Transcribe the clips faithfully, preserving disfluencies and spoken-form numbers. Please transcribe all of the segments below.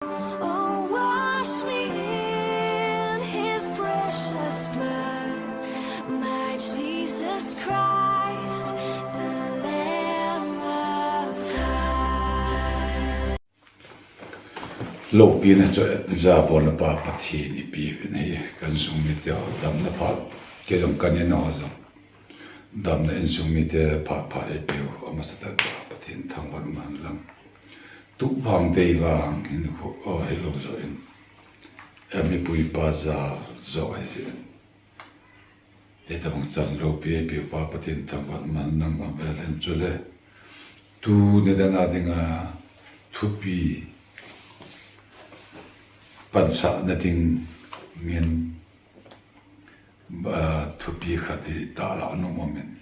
Oh, wash me in his precious blood, my Jesus Christ, the Lamb of God. Loupina choi-at jabolna pa Pathen ipi uvin ahi, ka insung mite ho damna phat, kei jong ka nina ho jong damna, insung mite phat phat eipeu amasatah pa Pathen thangvah um hen lang. Tup vang dei vang hin khu, o, hilou joh in, em, mipui pa jal joh ahi jeh in, hitabang chan loupi eipeu pa Pathen thangvah um hen lang, avel hen. Chule tuni dan a dinga thupi pansahna dingin, a, thupi khat hi tahlah nom umin,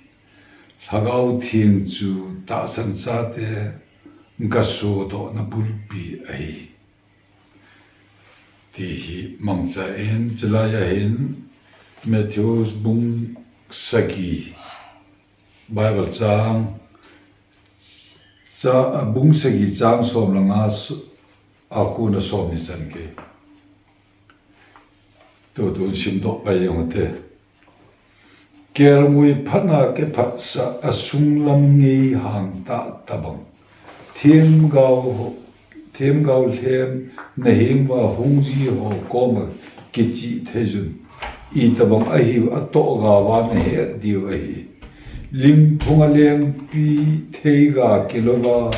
Lhagao Theng chu tahsan chate gasodohna bulpi ahi, ti hi mangcha in, chulai a hin Matthew bung sagi, Bible chang, cha, bung sagi chang som le nga s-, a kona som ni chan kei. Tutu simdoh pai jeng ute. Kelngoi phatna kiphatsah a sunglam ngei hang tah tabang, themgao ho, themgao lhem naheng uva hung ji ho koma kichih thei jun, itabang ahiu atoh gao a nahet diu ahi. Lingphung a lengpi theiga kilou a,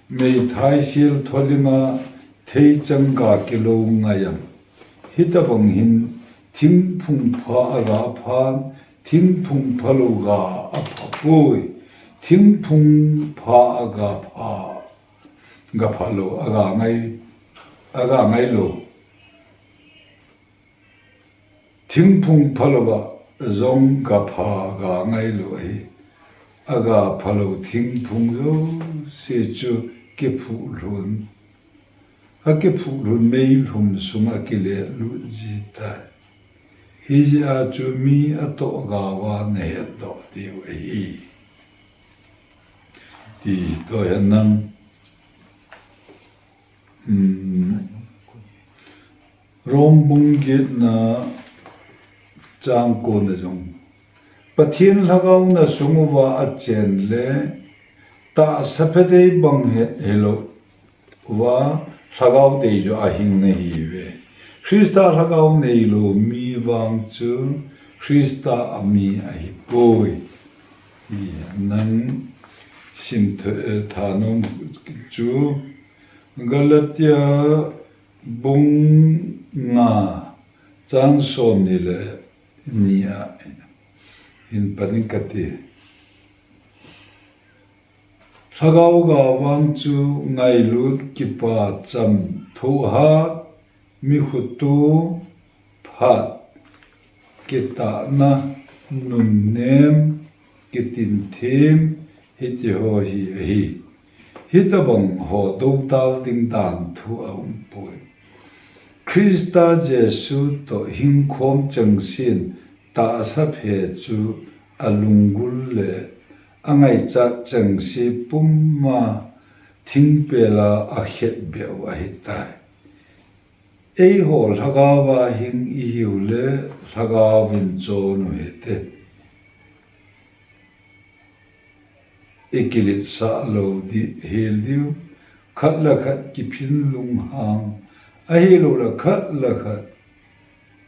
meithai sel tholinga theichang ga kilou ngai am? Hitabang hin thingphung pha aga phan, thingphung phalou ga apha poi. Thingphung pha aga pha, ga phalou aga ngai, aga ngailou. Thingphung phalouva jong ga pha ga ngailou ahi. Aga phalou thingphung jouse chu kiphuh lhun, akiphuh lhun meilhum sunga kilelut ji tai. Hijeh a chu mi atoh gao a nahetdoh diu ahi. Ti toh hen lang. Hmm. Rom bung getna chang kona jong, Pathen Lhagao nasung uva achen le, tahsa phatthei bang hi, hilou uva, lhagao dei joh a hing nahiuve. Christa Lhagao neilou mi vang chu Christa a mi ahipoi. Ti nang sim th-, eh, thanom chu Galatia bung nga chang som ni le ni a hin pan in kati. Lhagao gao vang chu ngailut, kipah cham, thohhat, mi khutu, phat, kitahna, nunnem, kitin them, hiti ho hi ahi. Hitabang ho doudal ding dan thu aumpoi. Christa Jesu toh hingkhom chengsen tahsa phe chu alunggul le angaichat chengse puma thingpel a akhetbeh u ahitai. Eiho lhagao a hing ihiu le lhagao in chon u hite. Ikiletsah lou di, hel diu, khat le khat kiphin lunghang, ahilou le khat le khat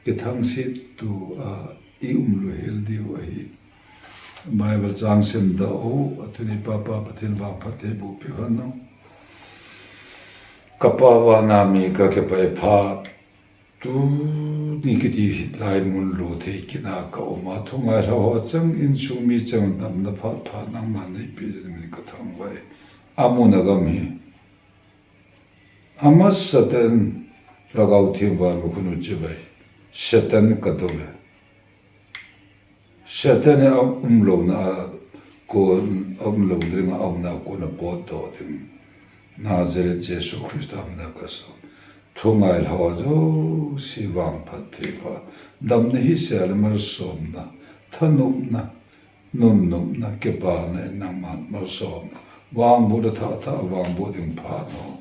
kithangset tou a ium lou hel diu ahi. Bible chang simdoh u, atuni papa Pathen vangphat thei boh peh hen lang. Ka Pa van a mi, ka kipah e phat. Tuni kiti hi laimun lou thei kit a ka um a, thungailhao ho chang, insung mi chang, damna phat pha nangman neipeh jeh in ka thangvah e. Amun agam hi. Amasatah in Lhagao Theng vang lukhuh nu chibai. Satan ka dou ve. Satan hi aumlouna a kon, aumlouna dinga aumna a kon a potdoh ding. Nazareth Jesu Christa mina kasei. Thungailhao jouse vangphat thei pha. Damna hise le malsomna, thanopna, nopnopna, kipana in nangman malsomna. Vangbohna thahatah a vangboh ding phat ho.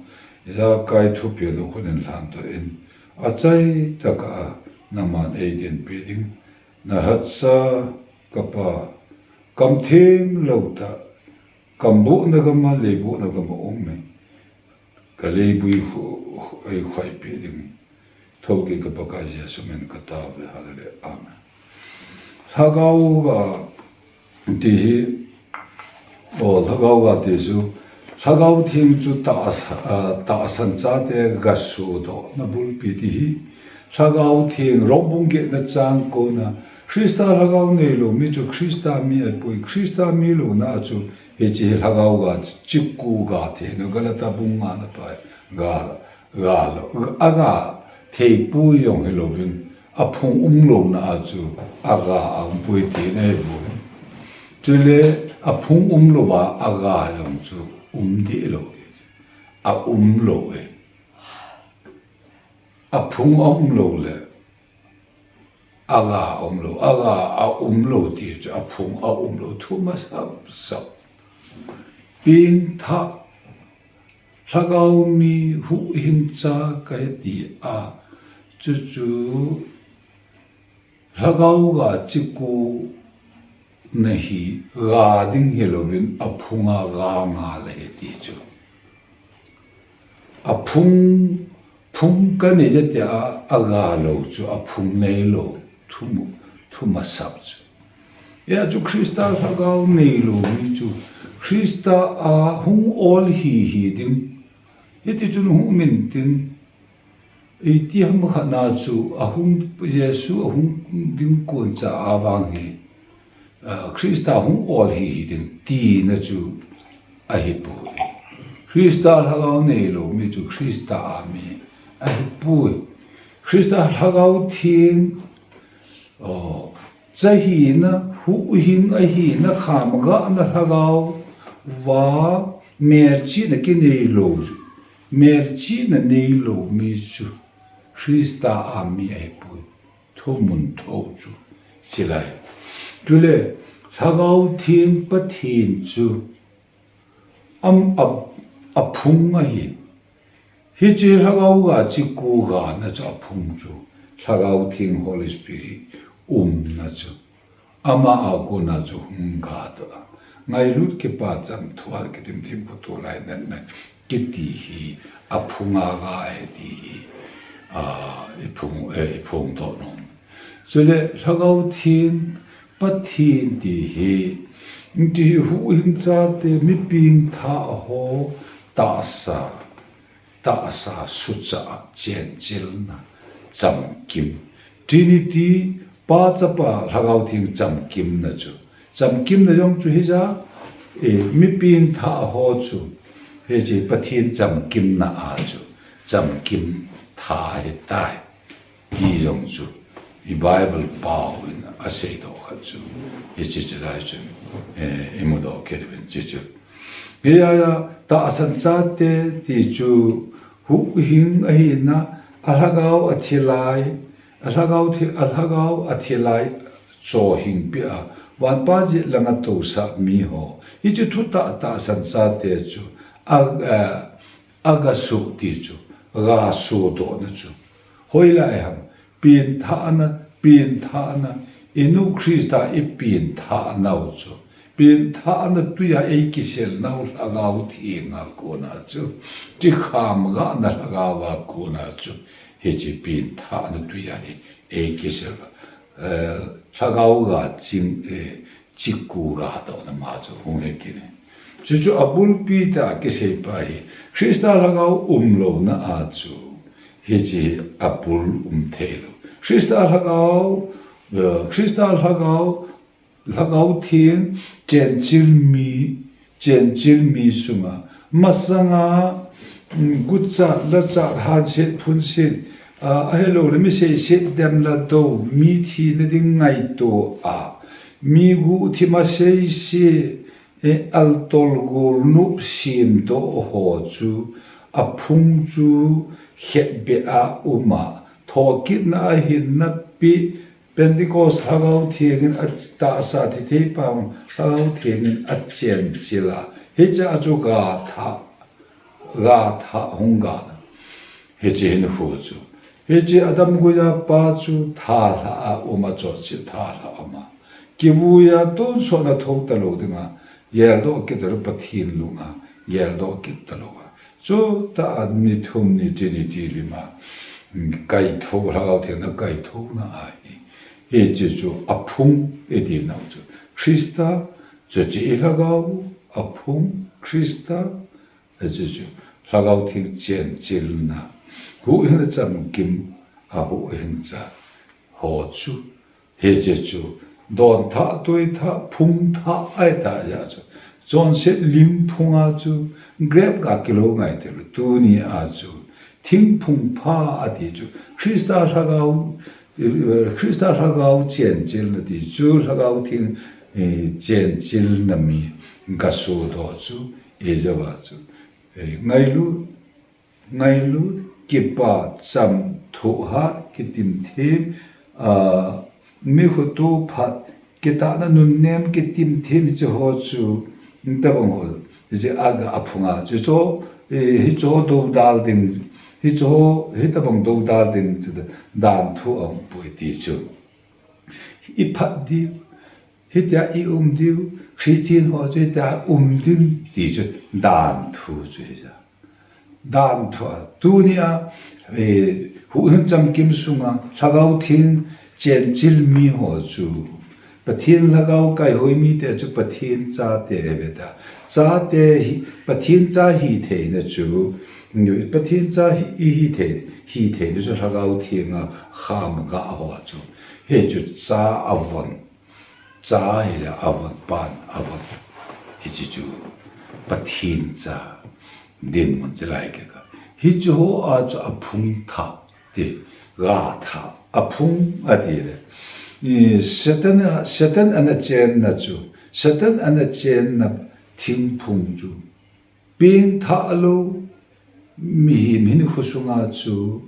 Ijakai thupia nu khun in lhan to in, achai taka a naman ei din pe ding, na hatsa kapa, kam them lo ta, kam bu na gama, lei bu na gama um me. Ka lei bui hu, ei khoi pe ding. Thoki ka Pakai Jesu min ka tao ve, hallelujah. Amen. Lhagao ga ti hi, o, Lhagao ga ti chu, Lhagao Theng chu ta, a, tahsan chate ga sudoh na bulpi ti hi, Lhagao Theng Rom bung get na chang ko na, Krista Lhagao nei lo mi chu Krista mi a pui, Krista mi lo na chu, hichi hi Lhagao ga, chiku ga ti hi, no Galata bung nga na pai, ga, ga lo, a ga, thei pui jong hi lo vin, a phung um lo na a chu, a ga a um pui ti nei bu. Chule a phung um lo a, a ga jong chu um di lo. A um lo e. A phung a um lo le. A ga a um lo. A ga a um lo ti chu a phung a um lo. Thu masap sap. Pengthah Lhagao mi huhhing cha ka hi ti a, chuchu Lhagao ga chiku na hi ga ding hi lovin a phunga ga nga le hi ti chu. A phung, phung ka nei ja ti a, a ga lo chu a phung nei lo thu mu, thu masap chu. Hia chu Krista Lhagao nei lo mi chu Krista a hung ol hi hi ding. Hiti chun hung min tin, iti ham khat na chu a hung, Jesu a hung ding kon cha a vang hi, a, Krista hung ol hi hi ding ti na chu a hi pui. Krista Lhagao nei lo mi chu Krista a mi a hi pui. Krista Lhagao Theng, o, cha hina, huhhing a hina, khamgahna Lhagao va, melchihna kinei lo, melchihna nei lo mi chu Krista a mi a hi pui. Thumun tho chu, chi lai. Chule, Lhagao Theng Pathen chu, am, a, a phung a hi. Hichi Lhagao ga chiku ga na chu a phung chu. Lhagao Theng Holy Spirit um na chu. Ama a kona chu hung ga to a. Ngailut kipa chang thual kitim thim khu tu lai nan na. Kiti hi a phunga ga e ti hi. A, i phung, eh, i phung to nom. Chule Lhagao Theng Pathen ti hi. Ti hi huhhing chate mi pengthah ho tahsa. Tahsa sucha chenchilna chamkim. Trinity, Pa, Chapa, Lhagao Theng chamkimna chu. Chamkimna jong chu hija, e, mi pengthah ho chu. Hichi Pathen chamkimna a chu. Chamkim tha hi tai. Ti jong chu. I Bible pao in a seidoh khat chu. Hichi chi lai chun. E, i mudoh kit uvin chi chu. Hia, tahsan chate ti chu huhhing a hina, a Lhagao a thi lai, a Lhagao thi, a Lhagao a thi lai cho hing pia, vanpa jet langa tousah mi ho. Hichu thutah tahsan chate chu, a, a, a ga su ti chu, ga sudoh na chu. Hoilai ham, pengthahna, pengthahna, i nu Krista i pengthah nau chu. Pengthahna tuija ei kisel nau Lhagao Theng a kona chu. Chi khamgahna Lhagao a kona chu. Hichi pengthahna tuija hi ei kisel. Eh, Lhagao ga ching, eh, chiku ga to na ma chu hung he kine. Chuchu a bulpi ta kisei pa hi. Krista Lhagao um lo na a chu. Hichi a bul um thei lo. Krista Lhagao, eh, Krista Lhagao, Lhagao Theng, chenchil mi, chenchil mi sunga. Masanga, mm, guchat, lachat, hanset, phunset, a, ahilou le mi seiset dem la do, mi thina ding ngaito a. Mi guhthim a seise, E, altol golnop semdoh ho chu, a phung chu khetbeh a um a, thokitna a hinna pi, Pentecost Lhagao Theng in a tahsa thithei pang Lhagao Theng in a chenchil a. Hicha chu ga thah, Ga tha hung ga. Hiche hin khu chu. Hiche Adam guiya pa chu thalha a um a, chonset thalha a um a. Kivuiya tonsot na tho talou dinga, geldoh kit talou, Pathen lung a geldoh kit talou a. Chutah a ni thum ni Trinity lim a, kaitho, Lhagao Theng na kaithona ahi. Hiche chu aphung iti nau chu. Christa, chuche hi Lhagao aphung, Christa, hiche chu Lhagao Theng chenchilna. Huhhingna chamkim a huhhingchan ho chu. Hiche chu don thah, tui thah, phung thah ahi tah jeh chu. Chonset lim phung a chu grape ga kilou ngai teng, tuni a chu thingphung pha ati chu. Christa Lhagao, eh, Christa Lhagao chenchilna ti chu Lhagao Theng, eh, chenchilna mi ga sodoh chu, eh, jeh a chu, eh, ngailut, ngailut, kipa, cham, thohhat, kitimthem, ah, mi khutu phat, kitahna, nunnem, kitimthem, hiche ho chu, hitobang ho, hiche a ga aphung a chu, hiche ho, eh, hiche ho dodal ding, hiche ho, hitobang dodal ding chu danthu aum poi ti chu. I phat diu, hitia i um diu, Christian ho chu hitia um ding ti chu danthu chu hija. Danthu a, tuni a, eh, huhhing chamkim sunga Lhagao Theng chenchil mi ho chu, Pathen Lhagao kaihoi mite chu Pathen chate ahi ve ta. Chate hi, Pathen cha hitheina chu, Pathen cha hi, i hithei, hitheina chu Lhagao Theng a kham ga ho chu. Hichu cha avon. Cha hile avon pan, avon. Hiche chu Pathen cha dinmun chu lai kei ka. Hiche ho a chu aphung thah ti, ga thah, aphung ati le. I Satan a, Satan ana chenna chu, Satan ana chenna thingphung chu pengthah lou, mihem hinkho sunga chu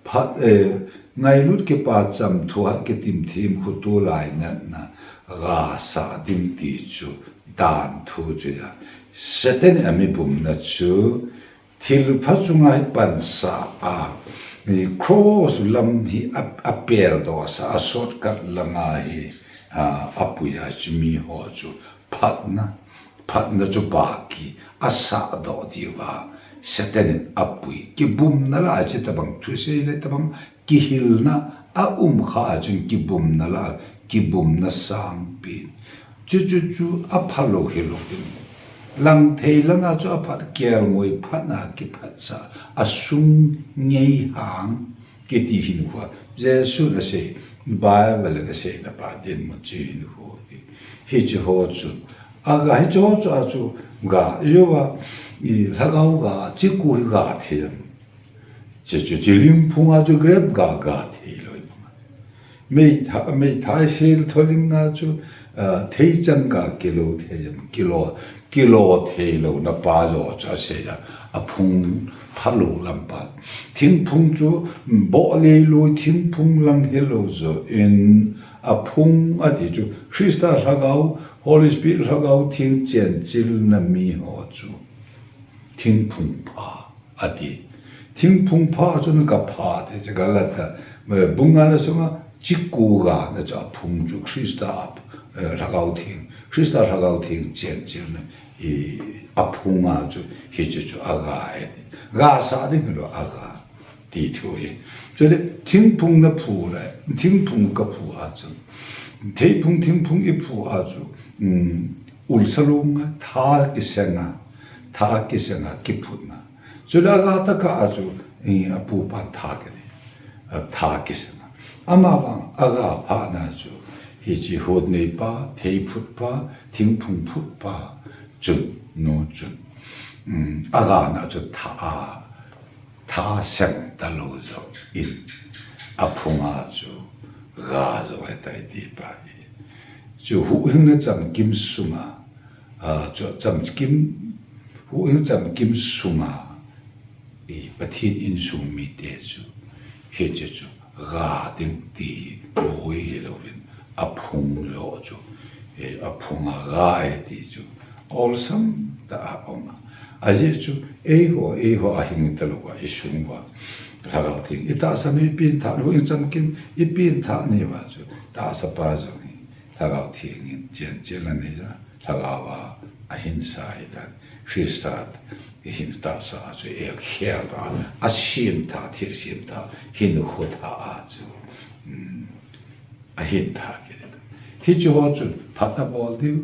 phat, eh, ngailut, kipa, cham, thohhat, kitimthem, khutu lainatna, ga sah ding ti chu danthu chu ahi. Satan a mi bumna chu thilpha chunga hi pansah a, mi cross lam hi a, apeldoh sah a, shortcut langa hi, a, apui a chu mi ho chu phatna, phatna chu baki asah doh diuva Satan in apui. Kibumna lah a chu tobang thusei le tobang kihilna aum kha a chun kibumna lah a, kibumna sangpen. Chuchu chu aphalou hilou in. Langthei langa chu aphat, kelngoi phatna kiphatsah, asung ngeihang kiti hinkho. Jesun asei, Bible in aseina pa dinmun chu hinkho hi. Hiche ho chu, a ga, hiche ho chu a chu ga, ijo a, i Lhagao ga, chiku hi ga thei em? Hiche chu, hiche lim phung a chu grape ga, ga thei lou. Meithai, meithai sel tholing a chu, ah, theichang ga kilo thei em? Kilo, kilo thei louna pa jo chu asei a, aphung phalou lam pa. Thingphung chu, boh leilui thingphung lang hilou jo in, aphung ati chu, Christa Lhagao, Holy Spirit Lhagao Theng chenchilna mi ho chu thingphung pha ati. Thingphung pha chu na ka pha te che Galata, eh, bung ngana sunga chiku gana chu aphung chu Christa ap, eh, Lhagao Theng, Christa Lhagao Theng chenchilna, i, aphung a chu hiche chu aga e. Ga sah ding hilou aga ti thu hi. Chule thingphung na phu le, thingphung ka phu a chu. Theiphung thingphung i phu a chu, um, ulsa lunga tha kisenga, tha kisenga kiphutna. Chule aga tah a chu, i, apupa tha kine, a tha kisenga. Amavang aga phana chu, hiche hot neipa, thei phutpa, thingphung phutpa chun, nu chun. Um, aga na chu tha a, tha seng talou jo in, aphung a chu ga jo ahitai ti pa hi. Chu huhhingna chamkim sunga, a, chu chamkim, huhhingna chamkim sunga, i Pathen insung mite chu, hiche chu ga ding ti hi boi hilouvin, aphung jo chu, e, aphung a ga e ti chu, olsam tah a um a. Ajeh chu, eiho, eiho ahing talou va, isung va. Lhagao Theng, itahsa nu ipengthah lou, ichamkim, ipengthah ni va chu, tahsa pa jong hi, Lhagao Theng in, chenchil anei ja, Lhagao a, ahinsa ahitan, Christa, ihin tahsa chu, eikhel a, asemthah, thil semthah, hinkho thah a chu. Um, ahin thah kit. Hiche ho chu phat abol diu,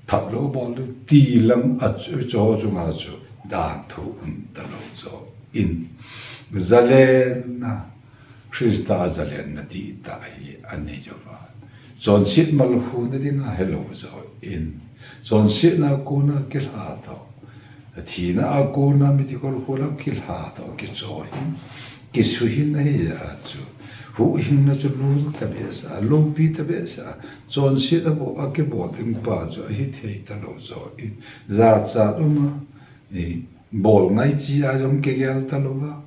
phat lou abol diu, ti lang a chu, hiche ho chunga chu danthu um talou joh in. Zalenna, Christa zalenna dihtah hi anei uva. Chonset malhuna dinga helou joh in. Chonsetna kona kilha tho. Thina a kona mithi kolkol a kilha tho, kicho hin, kisuhin ahi a chu. Huhhingna chu lul tabehseh, loupi tabehseh, chonset abol, akibol ding pa chu ahithei talou joh in. Jachat uma, i, bol ngai chi a jong kigel talou va.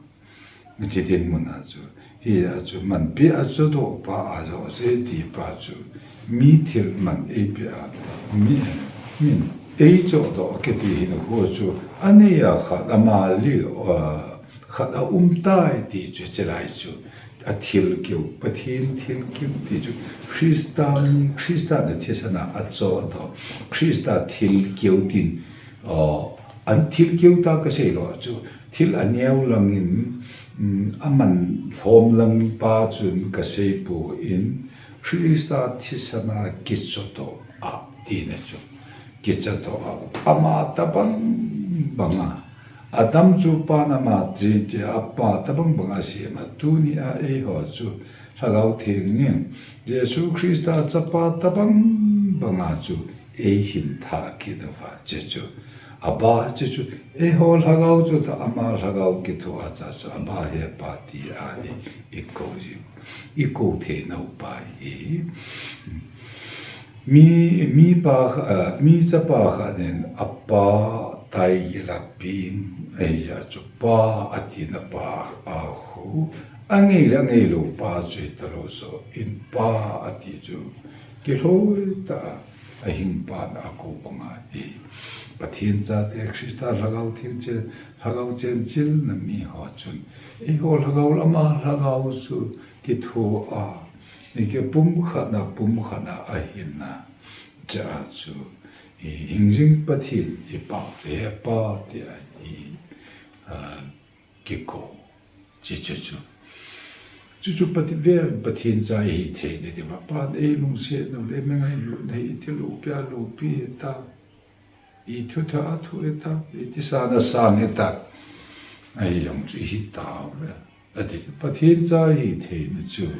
Hiche dinmun a chu, hi a chu, manpi a chodoh pa a joh se ti pa chu, mi thil man eipeh a, mi, min eichodoh kiti hinkho chu, anei a khat ama li, ah, khat aum tai ti chu, chulai chu, athilkeu, Pathen thilkeu ti chu, Christa, Christa na thisan a achodoh, Christa thilkeu tin, ah, an thilkeu ta kasei lou chu, thil aneo langin, um, aman lhom lang pa chun kasei poi, Christa thisan a kichodoh a tina chu. Kichodoh a, ama tabang banga. Adam chu pan ama Trinity a, apa tabang banga asem a, tuni a eiho chu Lhagao Theng in Jesu Christa chapa tabang banga chu eihin thah kit uva, hiche chu. Abah hiche chu, eiho lhagao chu tah, ama lhagao kithoa cha chu, Abba, He Pa ti a i, ikou jiu. Ikou thei nau pa hi. Mi, mi pa kha, ah, mi chapa khat in apa taigil a peng, ahia chu pa atina pa a khu, angei le angeilou pa chu hitalou joh in pa ati chu. Kilhoi tah a, ahing pa na akou banga hi. Pathen chate Christa lhagao theng chil, lhagao chenchil na mi ho chun. Eiho lhagao le ama lhagao chu kithoa, ikipumkhat na, pumkhat na ahin a. Cha chu, i hingjing Pathen, i pa, He Pa ti a hi, a, kikou. Hiche chu. Chuchu Pathen, Pathen cha ihi thei na diuva. Pan eilungset nau le, eingailut nau hi, iti loupi a loupi ta. Ithu tha a thu ta. Iti san a sang ta. Ahi jong chu ihi tauve. Ati, Pathen cha ihi thei na chu.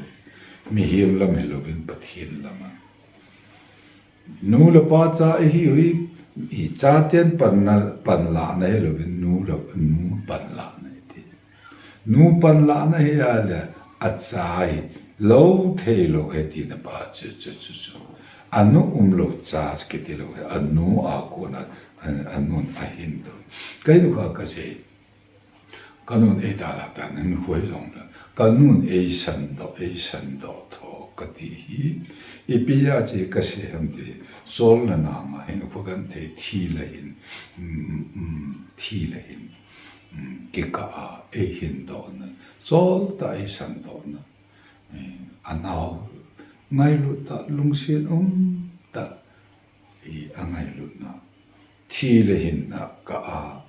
Mihem lam hilouvin Pathen lam a. Nu le pa cha ihiu hi, i chaten panna, panlahna hilouvin nu le, nu panlahna iti. Nu panlahna hi a le, acha hi, lou thei lou hi tina pa chu, chu, chu, chu. Anu umlou cha kiti lou hi, anu a kona, a, anun ahin lou. Kei nu kha kasei. Kanun eidalha tan, hinkho jong le. Kanun eisandoh, eisandoh tho kati hi. Ipi a che kasei ham ti. Cholna nama hinkho genthei thi le hin. Um, um, thi le hin. Um, kikah a eihin dohna. Chol tah eisan dohna. Eh, anao ngailut tah, lungset um tah. I angailutna. Thi le hinna kah a,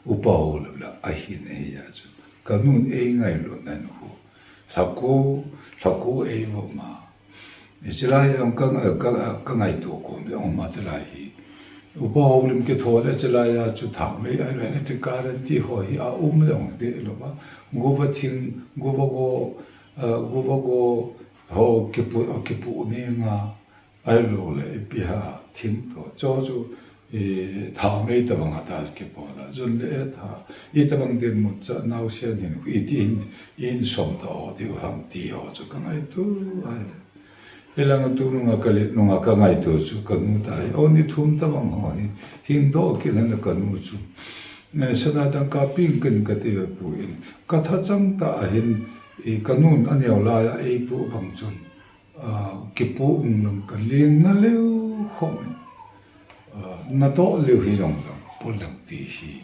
upa ho le la ahin ahi a chu. Kanun eingailutna nu ho. Lhako, lhako eivom a. Hichelai a ka, ka, kangaito kom le um a chelai hi. Upa ho lim kitho le chelai a chu thamei a le ti guarantee ho hi aum le um de lo ba. Go ba thing, go ba go, a, go ba go ho kipu, kipu ni nga. Ahilou le, ipi ham, thing to. Cho chu, i, thamei tabang a ta kipo la. Jun le e tha. Itabang dinmun cha naosen hin, iti hin, in som to, ti u ham ti ho chu kangaito, ai. Ilang tu nunga kale, nunga kangaito chu kanu ta hi. O ni thum tabang ho hi. Hing doh kit hen kanu chu. Ne, sana dangka ping ken kati ve pu in. Katha chang tah a hin, i kanun aneo lai a eipu bang chun. A, kipu ung lang ka leng na leu khom. A, natoh leu hi jong jong, pu lang ti hi.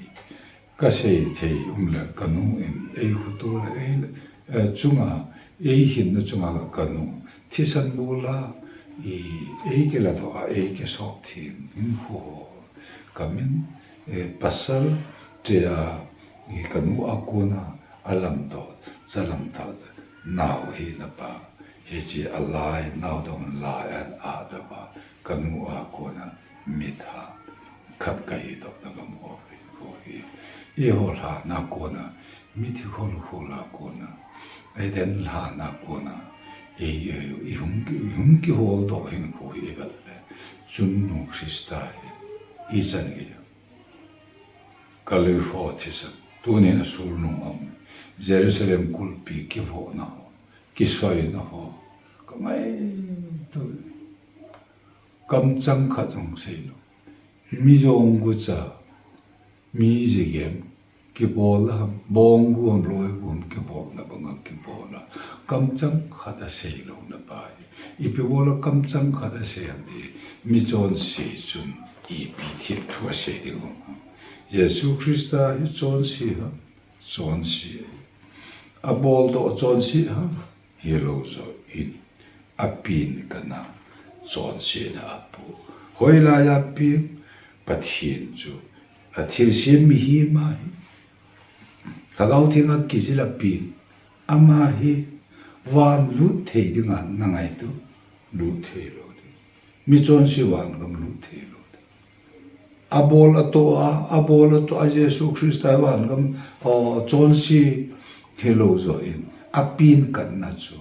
Kasei thei um le kanu in ei khutu le ei, eh, chunga, ei hinna chunga kanu thisan bula, i, ei kiladoh a, ei kisop thim in khu ho. Kamin, eh, pasal tia, i kanu a kona, alamdoh, chalamdoh, nao hina pa, hiche alai, naodong lai an a daba, kanu a kona, mitha, khat kahi doh na kamu ho hi, khu hi. Eiho lhana kona, mithi khol khol a kona, Eden lhana kona, ei, ei, i hung ki, i hung kihol doh hin khu hi i vet le, chun nu Christa hi, i chan gei a. Kalui ho thisan, tunin asul nung a um, Jerusalem kulpi kivohna ho, kisoina ho, kangaito. Kamchang khat jong seilou. Mi jong gucha, mi jigem, kibol a ham, bong gu ham, loi gu ham, kibolna banga kibol a. Kamchang khat aseilouna pa hi. Ipi bola kamchang khat asei ham ti, michonse chun ipi thil thu asei ding ham. Jesu Christa hi chonse ham, chonse. Aboldoh chonse ham, hilou joh in. Apen kana, chonsetna apo. Hoilai a pen, Pathen chu, athilsem mihem ahi. Lhagao Theng a kijil a pen, ama hi van lut thei dinga nangaito, lut theilou ding. Michonse van gam lut theilou ding. Abol atoh a, abol atoh a Jesu Christa van gam, o, chonse hilou joh in, apen kanna chu,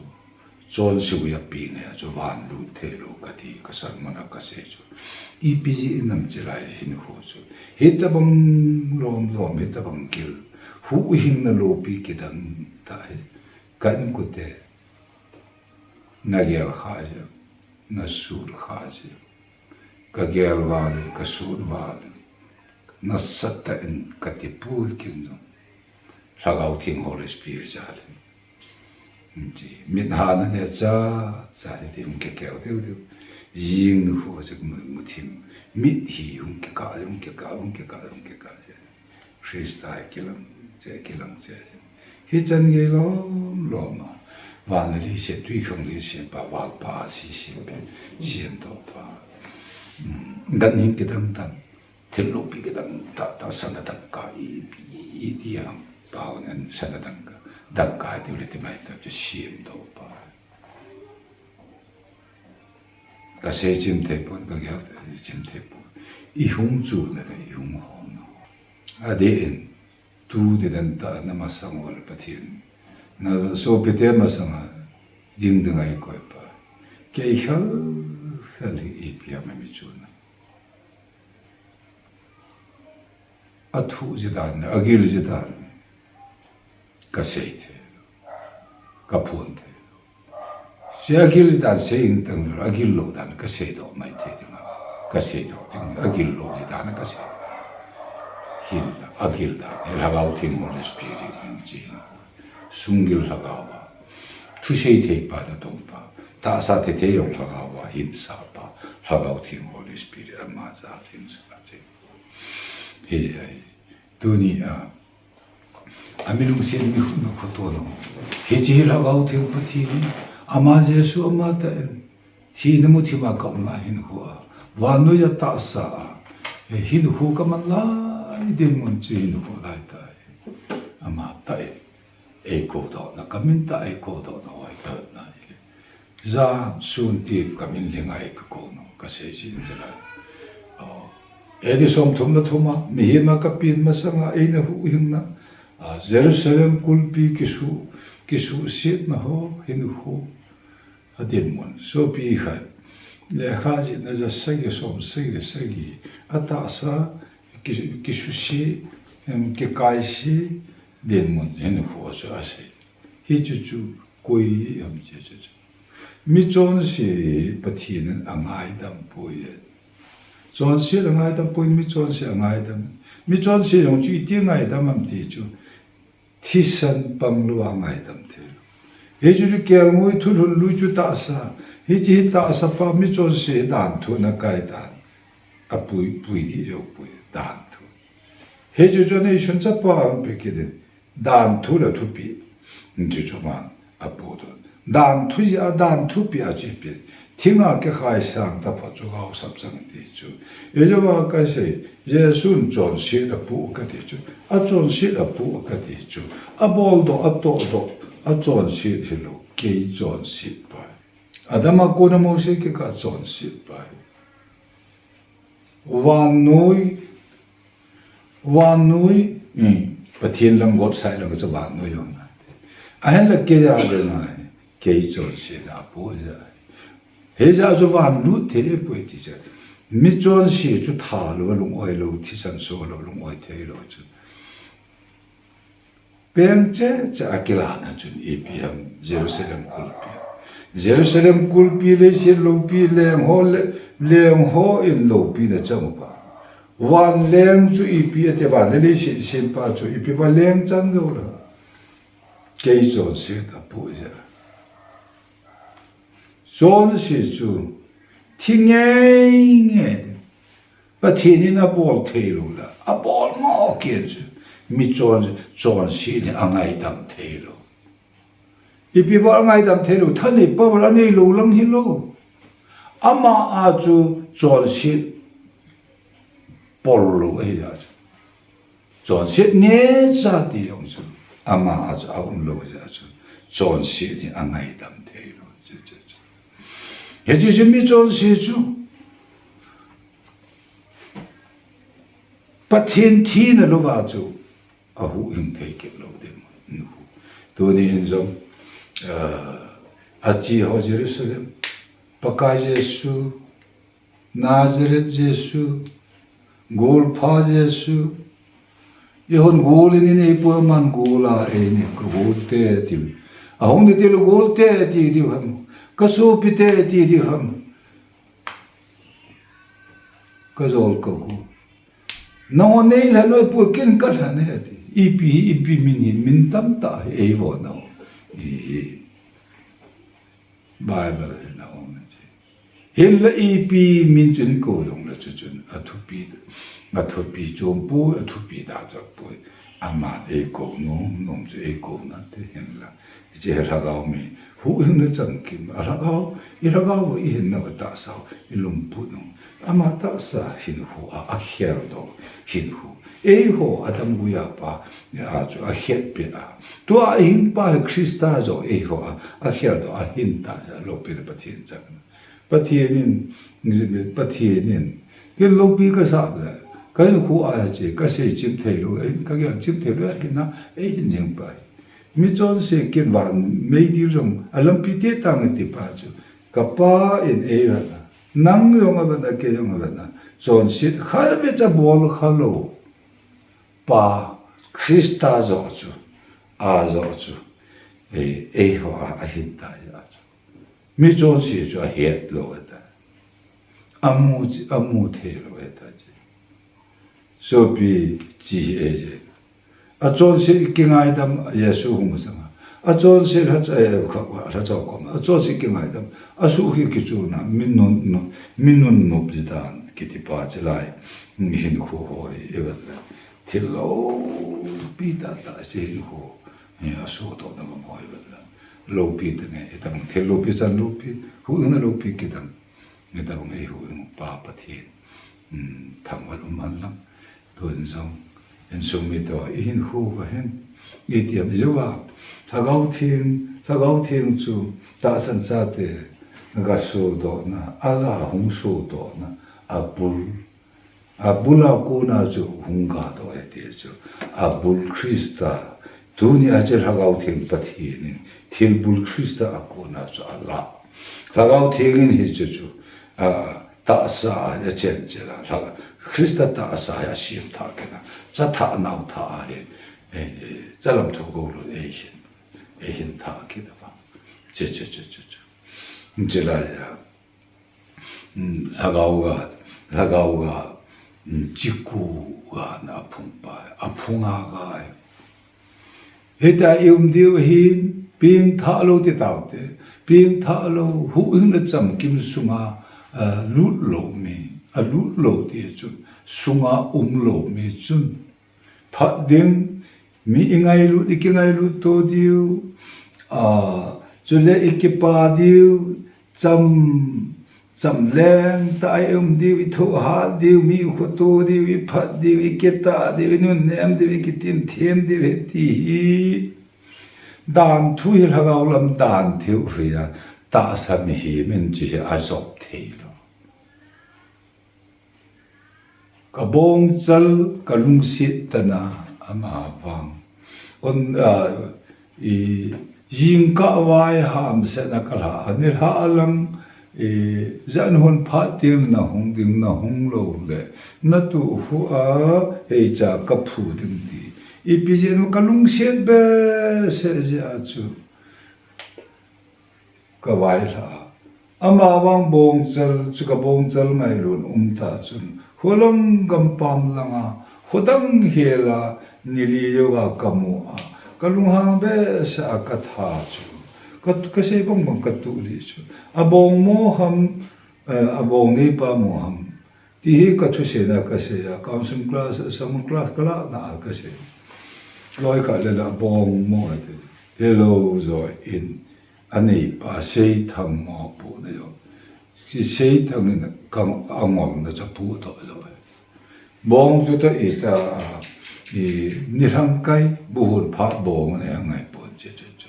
chonse gui apen ngai a chu van lut theilou kati, ka sermon a kasei chu. Ipi jeh in ham chulai hinkho chu. Hitabang lom lom, hitabang gil. Huhhingna loupi kidang tah hi. Ka inkote. Nagel kha jeng, nasut kha jeng. Kagel val in, kasut val in. Nasatah in kati pui kin jong. Lhagao Theng Holy Spirit jal in. Hiti, mit hana neocha, cha hiti hung kikeu deu deu. Jing nikho chu mu, muthim. Mit hi hung kikah, hung kikah, hung kikah, hung kikah jeng. Christa kilang, che kilang che. Hichan gei lom lom a. Van le leiset, twikhanglen sempa, valpa, ase sempa, semdohpa. Hmm, ganhing kidang dang, thil loupi kidang tah tah, sana dangka, i, i, iti ham, pao nen sana dangka, dangka tiu le ti mai ta chu semdohpa. Kasei chim thei pon, kagel chim thei pon. I hung chuna le i hung honna. Adeh in, tu nidan tah na masang u le Pathen. Na sopite masanga ding ding a eikoi pa. Kei khel khel hi ipi ham mi chuna. Athu jidan, agil jidan. Kasei thei. Kaphon thei. Hiche agil dan sei in tang lou, agil lou dan kasei doh mai thei ding a. Kasei doh ding, agil lou ji dan kasei. Hinla, agil dan, hi Lhagao Theng Holy Spirit in chi hin. Sunggil lhagao a. Thusei thei pa, natong pa. Tahsa thei thei jong lhagao a, hinsah pa. Lhagao Theng Holy Spirit ama jal hinsah a chi. Hi, hi. Tuni a, Ami lungset mi khu, mi khu to lo. Hiche hi Lhagao Theng Pathen hi, ama Jesu ama tah in, thina muthim a ka um lai hinkho a, vannoi a tahsa a, hinkho ka man lai dinmun chu hinkho lai tah hi. Ama tah in, eikou dohna, ka min tah eikou dohna, hoi ka na hi. Jan sun ti ka min lhinga eikou no, ka sei jin jela. Oh. A D somthum le thum a, mihem a ka pen masanga eina huhhingna, a, Jerusalem kulpi kisu, kisuhsetna ho, hinkho, adinmun. Sopi khat, lekha jihna ja sagi, som sagi, sagi, atahsa, ki, kisuhset, em, kikaiset, dinmun, hinkho chu asei. Hichu chu, koi ham hichu chu. Michonse hi Pathen in angaidam poi. Chonset angaidam poi, michonse angaidam. Michonse jong chu iti ngaidam ham ti chu. Thisan pang lou a ngaidam thei lou. Hichu chu kelngoi thulhun lui chu tahsa. Hiche hi tahsa pa michonse danthu na kai dan. Apui, pui di jou pui danthu. Hichu chu neisun chapa ahin pe kit in. Dan thu le thupeh. Hichu chu aman apodoh. Dan thu jeh a, dan thupeh a chu ipi. Thinga kikhai sang taphot chu gaosap chang ti chu. Ijeh a kasei, Jesun chonset apoh kati chu. Achonset apoh kati chu. Aboldoh, atohdoh, achonset hilou. Kei chonset pa. Adam a kona Mose kikah chonset pa. Vannoi, vannoi, hmm, Pathen lam God side lam chu vannoi jong ahi. Ahinla kei a le ngai, kei chonset apoh jeh ahi. Hijeh a chu van lut thei poi ti chu. Mi chonset chu tha lou, lung-oi lou, thisan so lou, lung-oi thei lou chu. Peng cheh cheh a kilahna chun ipi ham Jerusalem kulpi. Jerusalem kulpi leiset loupi leng ho le, leng ho in loupina chang uva. Vanleng chu ipi ati van le leiset sempa chu ipi va leng chang lou la. Kei chonset apoh jeh a. Chonset chu thi ngeingei. Pathen in abol thei lou la, abol mo kei chu. Mi chon, chonset in angaidam thei lou. Ipi bol angaidam thei lou, thanei power anei lou lang hilou. Ama a chu chonset pol lou ahi jeh chu. Chonset neocha ti jong chu. Ama a chu aum lou jeh chu. Chonset in angaidam thei lou. Chu, chu, chu. Hiche chu mi chonset chu. Pathen thina louva chu ahuhhing thei kit lou ding. Tuni in jong, ah, ache ho Jerusalem, Pakai Jesu, Nazareth Jesu, golpha Jesu, eihon gol in inei poi, aman gol a einei, ka gol te ti. Ahung ding tile gol te ti diu ham. Ka sopi te ti diu ham. Ka jol ka gu. Nangho nei lhan u poi, ken ka lhan e ati. Ipi, ipi min hi, min tamtah hi eivo nau. Ihi. Bible hi na um na chi. Hinla ipi min chun ko jong le chu chun athupi, athupi chom poi, athupi da jat poi. Aman eikou nom, nom chu eikou nante hinla. Hiche hi lhagao mi huhhingna chamkim, a lhagao, i lhagao u i hinna u tahsa u, i lungput u. Ama tahsa hinkho a, akheldoh hinkho. Eiho Adam guiya pa, a chu akhetpeh a. Tua ahing pa hi Christa jong eiho a, akheldoh ahin tah jeh a loupina Pathen chang. Pathen in, Pathen in, ken loupi kasah le, ka hinkho a che, kasei chim thei lou, ka gel chim thei lou, ahinna, eihin jing pa hi. Mi chonse ken van meidil jong alampi te tang ati pa chu. Ka Pa in eivet na. Nang jong avet na, kei jong avet na. Chonset khat vei cha bol kha lou. Pa Christa joh chu. A joh chu. Ei, eiho a, ahin tah jeh chu. Mi chonse chu ahet lou ahitai. Amu chi, amu thei lou ahitai chi. Sopi chi hi eije. Achonse kingaidam Jesu hung masanga. Achonse lhacha, eh, kha, lhacha kom. Achonse kingaidam. Asuh hi kichuna. Mi nun, nun, mi nun nop jidan kiti pa chi lai. Hinkho ho hi, eivet le. Thil loupi tah tah se hinkho. Hi asuh toh na ma mo eivet le. Loupi te nge, hitabang thil loupi chan loupi. Huhhingna loupi kidang. Hitabang eihuhhing pa Pathen. Hmm, thangvah um hen lang. Tun jong, insung mite, i hinkho va hin, itiham ijeh uva, Lhagao Theng, Lhagao Theng chu tahsan chate ga sodohna, aga hung sodohna, abul, abul a kona chu hung gadoh e ti chu, abul Christa, tuni a chu Lhagao Theng Pathen in, thilbul Christa a kona chu ala. Lhagao Theng in hiche chu, a, tahsa a, achenchel a, Lha-, Christa tahsa hi asemthah kit a, chathah naothah a hi, eh, eh, chalam thu gou lou eihin, eihin thah kit a. Che, che, che, che, che. Chulai a, mm, Lhagao ga, Lhagao ga, mm, chiku ga na aphung pa, aphung a ga, Hita i um diu ahin, pengthah lou ti taute, pengthah lou, huhhingna chamkim sunga, a, lut lou mi, alut lou ti chun, sunga um lou mi chun, phat ding, mi i ngailut, i kingailut to diu, a, chule i kipa diu, cham, cham leng tah a i um diu, i thohhat diu, mi i khoto diu, i phat diu, i kitah diu, i nunnem diu, i kitimthem diu, hiti hi. Dan thu hi lhagao lam dan thu hi a, tahsa mihem in chi hi a jop thei lo. Ka bongchal, ka lungset tana ama vang. On, a, i, jingkah vai hamsetna ka lha, a nilhah lang, i, jan hon phat ding na hung ding na hung lo le, na tu hu a, hei cha ka phu ding ti. Ipi jeh in ka lungset behseh jeh a chu. Ka vailhah a. Ama vang bongchal, chu ka bongchal ngailut um ta chun, khulang gampam langa, khudang hela, nili jouva ka mu a, ka lunghang behseh a ka tha chu. Ka, ka sei bang bang ka tuh lih chu. A bong mo ham, eh, a bong neipa mo ham. Ti hi ka thusei na ka sei a, counseling class, sermon class ka lah na a ka sei. Loi khat le la bong mo a ti. Hello, zo in. A neipa sei thang mo pu na yo. Si sei thang in ka angol na cha pu to zo. Bong chu ta i ta, i ni hang kai, bu hun phat bong ne ngai pon che che che.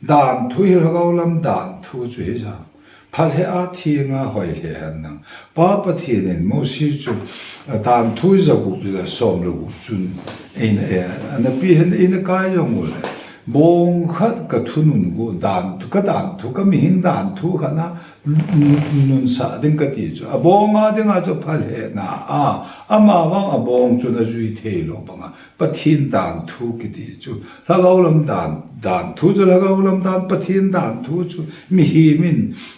Dan thu hi lhagao lam dan thu chu hi ja. Phalhe a thinga hoi lhe hen nang. Pa Pathen in Mosi chu, a, dan thu ja gup ja som le gup chun. Ein, e, ana pi hen in kai jong u le. Bong khat ka thunun gu dan thu, ka dan thu, ka mihing dan thu khat na nun, nun, nun sa ding ka ti chu. A bong a ding a chu phalhe na a. Ama vang a bong chun a jui thei lo bang a. Pathen dan thu kiti chu, lhagao lam dan, dan thu chu lhagao lam dan, Pathen dan thu chu, mihem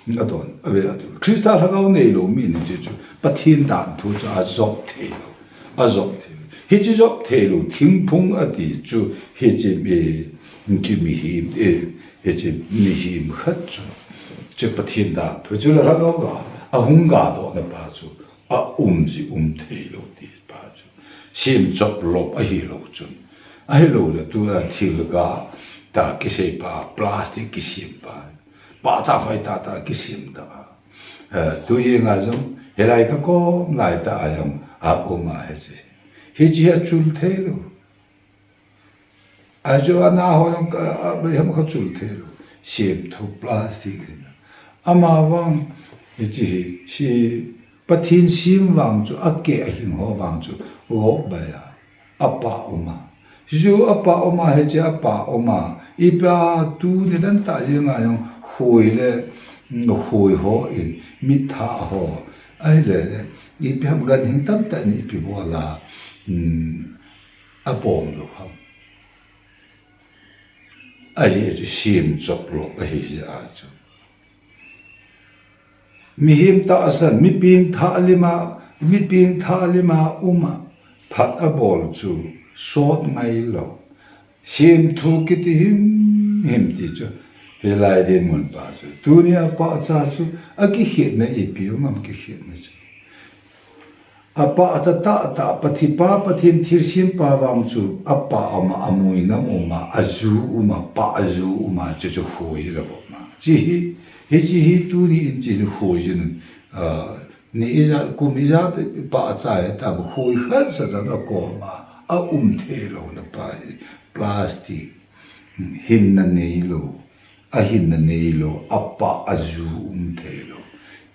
in a don, a ve a chu. Krista lhagao nei lo mi ni chu, chu, Pathen dan thu chu a jop thei lo, a jop thei lo. Hichi jop thei lo, thingphung a ti chu, hichi mi, hichi mihem, e, hichi mihem khat chu, chu Pathen dan thu chu lhagao ga, a hung ga do na pa chu, a um ji um thei lo ti pa chu. Sim chop lop a hi lo chun. A hi lo le tu a thil ga ta kisei pa, plastic kisim pa. Pa cha hoi ta ta kisim ta. Eh, tu hi nga jong, he lai ka kom lai ta a jong, a um a he chi. Hi chi a chul thei lo. A chu ana ho jong ka, a, a, hem ka chul thei lo. Sim thu plastic hi na. Ama vang, hi chi hi, si Pathen sim vang chu, a ke a hing ho vang chu, go bai a, a pa um a. Ju a pa um a, he chi a pa um a. I pa tu ni dan ta jeng a jong, hui le, mm, hui ho in, mit tha ho. Ai le, i pi ham gan hing tam ta ni i pi bo la. Mm, a pom lo ham. A hi chu sim chop lo a hi a chu. Mihem tahsan, mi ping tha lima, mi ping tha lima um a, phat a bol chu, sot ngai lo. Sim thu kiti him, him ti chu, hi lai din mun pa chu. Tu ni a pa cha chu, a ki khit na i pi um am ki khit na chu. A pa a cha ta ta, Pathen pa, Pathen thilsim pa vang chu, a pa um a, a muina um a, a ju um a, pa a ju um a, chu chu hui la bo ma. Chi hi, hi chi hi tu ni in chi hui jin, a, ni i ja, kum i ja, pa a cha he ta bo hui khat sa ta na ko ma, a um thei lo na pa hi, plastic, hin na nei lo. A hin na nei lo, a pa a ju um thei lo.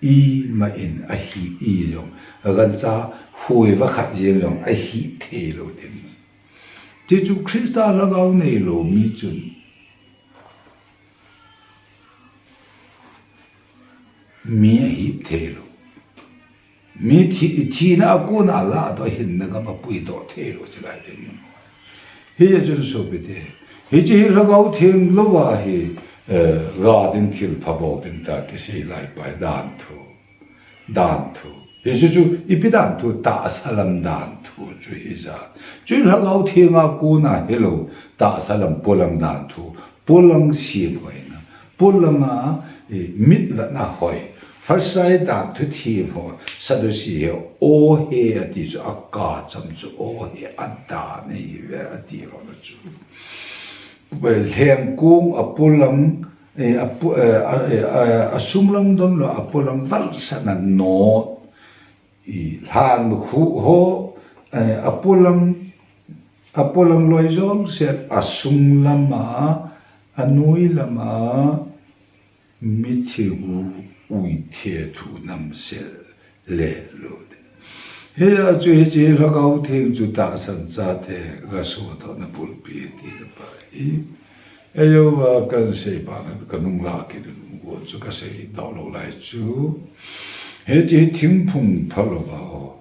I ma in a hi i jong. A gan cha hui va khat jeng jong a hi thei lo din. Chi chu Krista lhagao nei lo mi chun. Mi a hi thei lo. Mi thi, thina a kona la a to hinna gam a pui to thei lo chi lai ding. Hi a chun sopi te. Hi chi hi lhagao theng lo va hi, eh, ga ding thil pha bol ding ta kisei lai pai dan thu. Dan thu. Hi chu chu ipi dan thu tahsa lam dan thu chu hi ja. Chu lhagao theng a kona hi lo tahsa lam polang dan thu. Polang si hoi na. Polang a, eh, mit la na hoi. Pharisai dan thuthem ho, Sadducee ho, o he ati chu, akacham chu, o he adan ahi ve ati ho na chu. Lhengkong apolang, eh, apo-, eh, a, eh, a, asunglang donlou, apolang valsatna not. I lhang khu ho, eh, apolang, apolang loi jong se asung lama, anoi lama, mithi gu ui the thu nam se le lo de. Hia chu hiche Lhagao Theng chu tahsan chate gasodohna pulpit ti le pa hi. Eiho va kan sei pa na ka nung la ki dun go chu ka seidoh lou lai chu. Hiche thingphung phalou va ho.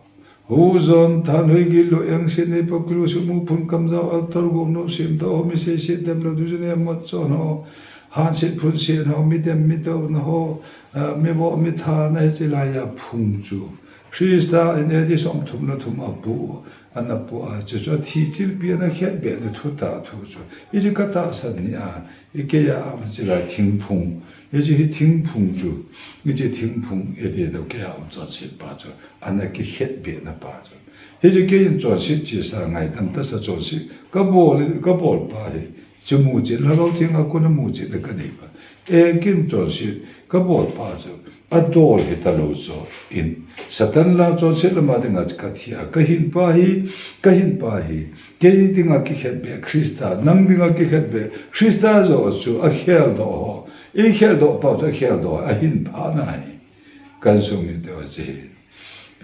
Hu jon thanhoi gilou eng se nei pa kulu su mu phun kamjao altar gom no sim to ho mi sei se dem lo du ne mot chon ho. Han se phun se ho mi dem mi to na ho. Ah, mi vo mi tha na hiche lai a phung chu. Christa in A D som thum na thum a pu. Ana pu a chu chu a thi chilpi ana khet be na thu ta thu chu. Hiche ka tahsan ni a. I kei a um chilai thingphung. Hiche hi thingphung chu. Hiche thingphung A D do kei a um chonset pa chu. Ana kikhet be na pa chu. Hiche kei in chonset chesa ngaidam tasa chonset. Ka bol, ka bol pa hi. Chu muchet Lhagao Theng a kona muchet na ka nei pa. Engkim chonset ka bol pa chu. Adol hita lou chu in. Satan la chonset lama dinga ka thi a. Ka hin pa hi, ka hin pa hi. Kei dinga kikhet be Christa, nang dinga kikhet be Christa jo chu akhel doh ho. I khel doh pa chu akhel doh, ahin pha na hi. Kan sung in te ho che hi.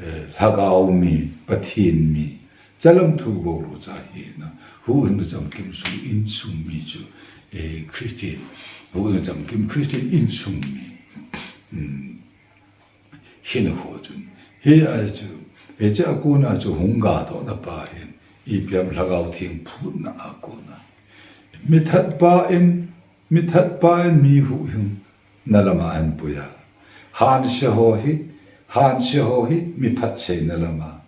Eh, Lhagao mi, Pathen mi. Chalam thu go lo cha hi na. Huhhing chamkim sung insung mi chu. Eh, Christian. Huhhing chamkim Christian insung mi. Hmm. Hin ho chun. Hi a chu. Hiche a kona chu hung gadoh na pa hin. Ipi ham Lhagao Theng phutna a kona. Mi that pa in, mi that pa in mi huhhing na lama ahin pui a. Hanse ho hi, hanse ho hi mi phatseina lama.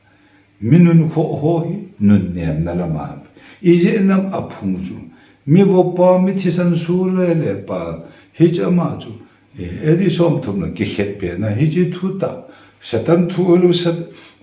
Mi nunkhoh ho hi nunnemna lama. Ijeh inem aphung chu. Mi vopa, mi thisan su le le pa. Hiche ama chu. Eh, A D som thum na kikhet be na. Hiche thu ta. Satan thu lo sat.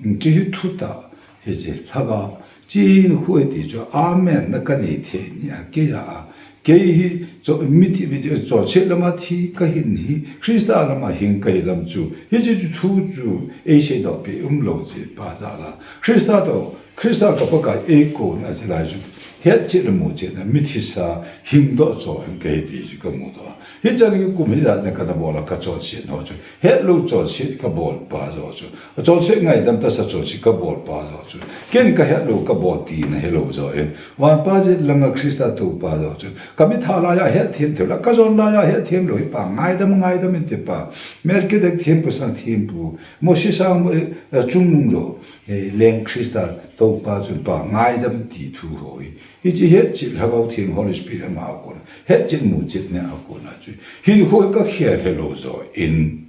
Hiche hi thu ta. Hiche Lhagao. Chin khu e ti chu, amen, na ka nei thei ni a, kei a, a. Kei hi, cho, mi thi, mi thi, chonset lama thi ka hin hi, Christa lama hing ka hi lam chu. Hiche chu thu chu, ei seidoh pe um lou che pa jal a. Christa toh, Christa ka Pakai ei kon a che lai chu. Hetchet le muchet na, mi thisa, hingdoh cho, hing ka hi ti chu ka mudoh a. Hichan hi kum hijat na kana bol a ka chonset ho chu. Hetlou chonset ka bol pa jo chu. Chonset ngaidam tasa chonset ka bol pa jo chu. Ken ka hetlou ka bol tina hilou jo in. Van pa jet langa Christa tou pa jo chu. Ka mitha laiya hetthem thei la. Ka jon laiya hetthem lou hi pa. Ngaidam ngaidam in ti pa. Melchizedek thempu sang thempu. Moses a, eh, chungnung jo. Eh, leng Christa tou pa chu pa. Ngaidam ti thu ho hi. Hiche hetchet Lhagao Theng Holy Spirit ama a kon. Hetchet muchet na a kon a chu. Hinkho ka khel helou jo in.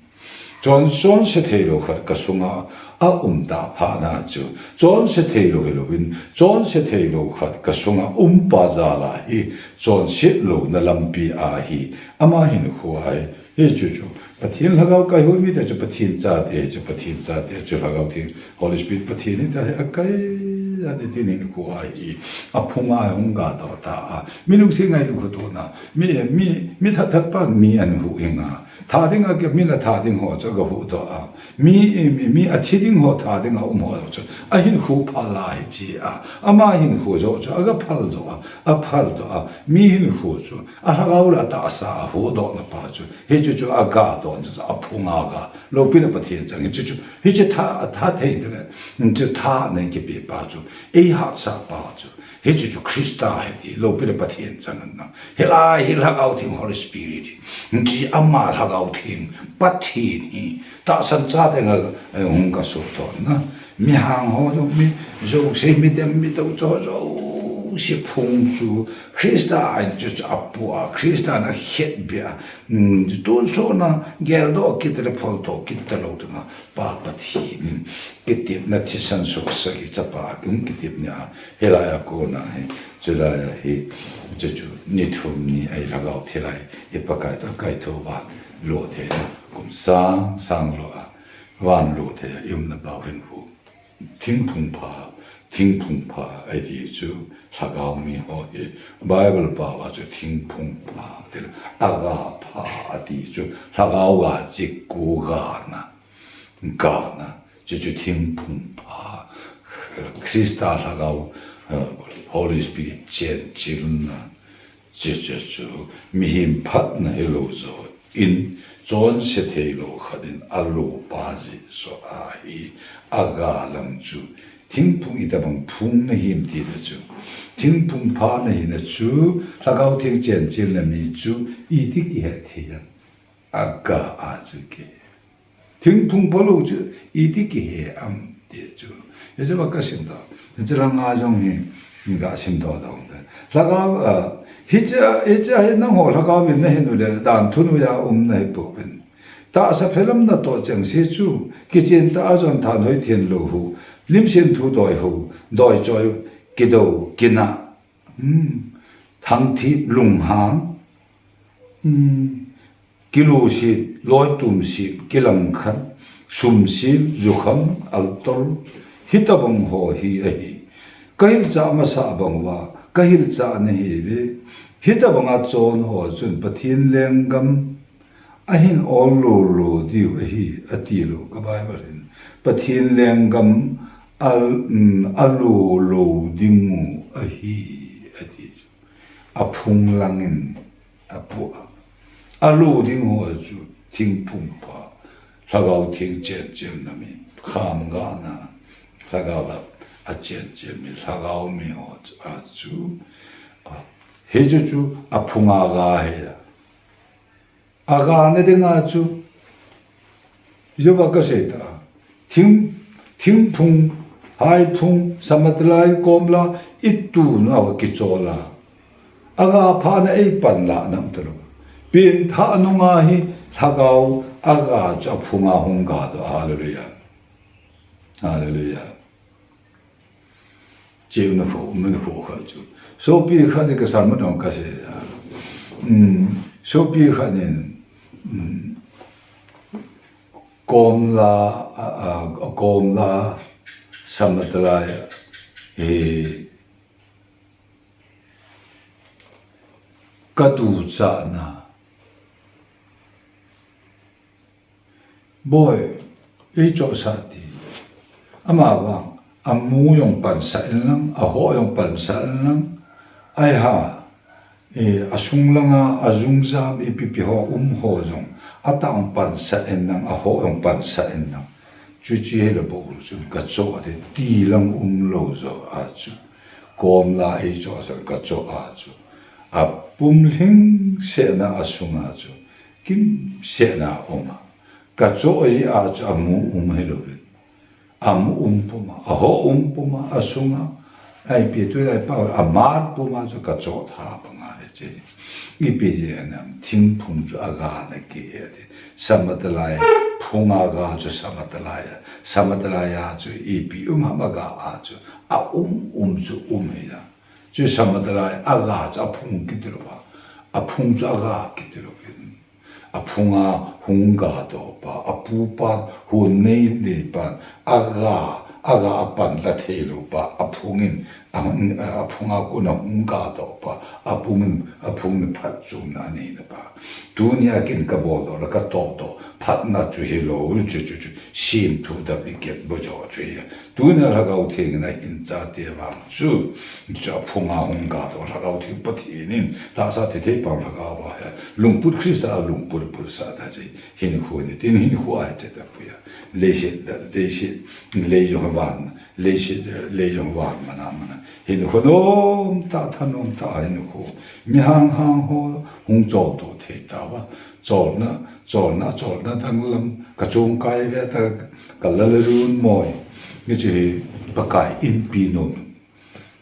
Chon, chonse theilou khat ka sunga a um ta pha na chu. Chonse theilou hilou in. Chonse theilou khat ka sunga um pa jal a hi. Chonset louna lampi a hi. Ama hinkho a hi. Hichu chu. Pathen Lhagao kai hoi mi te chu Pathen chate chu Pathen chate chu Lhagao Theng. Holy Spirit Pathen hi ta hi a kai a ni tin hinkho a hi. Aphung a hung gadoh ta a. Mi lungset ngai lungkhu tona. Mi, mi, mi that that pa mi ahin huhhing a. Tha ding a ke mi la tha ding ho chu aga huhdoh a. Mi, mi, mi athi ding ho tha ding a um ho chu. Ahinkho phal a hiche a. Ama hinkho jo chu aga phal doh a. Aphal doh a. Mi hinkho chu. A Lhagao la tahsa a huhdoh na pa chu. Hichu chu agadoh chu aphung a ga. Loupina Pathen chang hichu chu. Hiche tha, tha thei le. Chu tha nei kipe pa chu. Ei hahsa pa chu. Hichu chu Christa hi ti. Loupina Pathen chang na. Hilai hi Lhagao Theng Holy Spirit. Hiche ama Lhagao Theng. Pathen hi. Tahsan chate nga, eh, hung ka sodoh na. Mi hang ho jo mi jo se mi dem mi to cho jo se phung chu. Christa a chu chu apu a. Christa na khet be a. Hmm, tun so na geldoh kit le pholdoh kit ta lou tu na. Pa Pathen in kitepna thisan suksagi chapa kin kitepna a. Hilai a kona hi, chulai a hi, chuchu ni thum ni a hi Lhagao thilai, hi Pakai toh kaithou a, lo thei na, kum sang sang lo a, van lo thei a, i umna pau hin khu. Thingphung pha, thingphung pha, a ti chu, Lhagao mi ho hi, Bible pau a chu thingphung pha, til, a ga pha, a ti chu, Lhagao ga chik ku ga na. Gana, chuchu thingphung pha, Krista Lhagao, eh, Holy Spirit chenchilna, chuchu chu mihem phatna hilou jo in, chonse theilou khat in alo pa jeh jo ahi, a ga lang chu, thingphung itobang phung na him ti na chu, thingphung pha na hina chu, Lhagao Theng chenchilna mi chu, iti kihe thei em, a ga a chu kihe. Thingphung phalou chu, iti kihe em ti chu. Hiche va ka simdoh. Hiche langa jong hi, ka simdoh doh. Lhagao, ah, hiche, hiche hi nangho Lhagao vin nahin u le, dan thun u a um nahi pouvin. Tahsa phelam natoh chengse chu, kichen tah a jon thanhoi thenlou ho, lim semthu doi ho, doi choi, kidou, kinah, hmm, thangthip, lunghang, hmm, kilusit, loitumsit, kilangkhat, sumsit, jukham, altol, hitobang ho hi ahi. Ka hilchah masah bang uva, ka hilchah nahi ve. Hitobang a chon ho chun Pathen lenggam ahin ol lou lou diu ahi, ati lou ka Bible hin. Pathen lenggam a, um, alo lou ding u ahi, ati. A phung langin a pu a. Alo ding ho chu thingphung pha. Lhagao Theng chenchilna mi. Kham gana. Lhagao la a chenchil mi. Lhagao mi ho chu a chu. A, hichu chu a phung a ga hi a. A ga na ding a chu. Jou va ka sei ta. Thing, thingphung, haiphung, samatlai, komla, itu na va kichol a. A ga pha na ei pan la nam ta lou. Pengthah nunga hi Lhagao a ga chu a phung a hung ga doh. Hallelujah. Hallelujah. Cheu na khu, um na khu kha chu. Sopi khat ni ka sam dong ka sei a. Um, sopi khat nin, um, komla, a, a, komla, samatlai, e, ka tu cha na. Boi, ei chohsah ti. Ama vang, a mu jong pansah in lang, a ho jong pansah in lang, ai ha, e, a sung langa, a jung jam, ipi pi ho, um ho jong, a tah jong pansah in lang, a ho jong pansah in lang. Chuche hi le bou chun ka choh a ti, ti lang um lou jo a chu. Komla ei chohsah ka choh a chu. A pum lhing seh na a sunga chu. Kimsehna um a. Ka choh a chu a mu um hilou ve. A mu um puma, a ho um puma, a sunga. Ai pi tu lai pa, a mar puma chu ka choh tha pa nga le che. Ipi je nam thingphung chu a ga na kihe ti. Samatlai, phung a ga chu samatlai a. Samatlai a chu ipi um ham a ga a chu. A um um chu um hi a. Chu samatlai a ga chu a phung kiti lou va. A phung chu a ga kiti lou vin. A phung a hung ga doh pa, a pu pan, hon nei nei pan, a ga, a ga a pan la thei lou pa, a phung in, a, a phung a kon a hung ga doh pa, a phung in, a phung in phatchomna a nei na pa. Tunia kin ka bol doh la ka toh doh, phatna chu hilou, chu chu chu, sim thu da bi ket bo jo chu hi. Tunia Lhagao Theng in a hin chate vang chu, chu a phung a hung ga doh Lhagao Theng Pathen in, tahsa thei thei pau Lhagao a hi, lungput Krista a lungput put sah ta chi, hinkho ni, tin hinkho a hi che ta pu ya. Leiset da, leiset, lei jong van, leiset, lei jong van mana mana. Hinkho nom ta, thanom ta hinkho. Mi hang hang ho, hung chol to thei ta va. Cholna, cholna, cholna danglam, ka chungkai ve ta, ka lal run moi. Hiche hi Pakai inpi nom.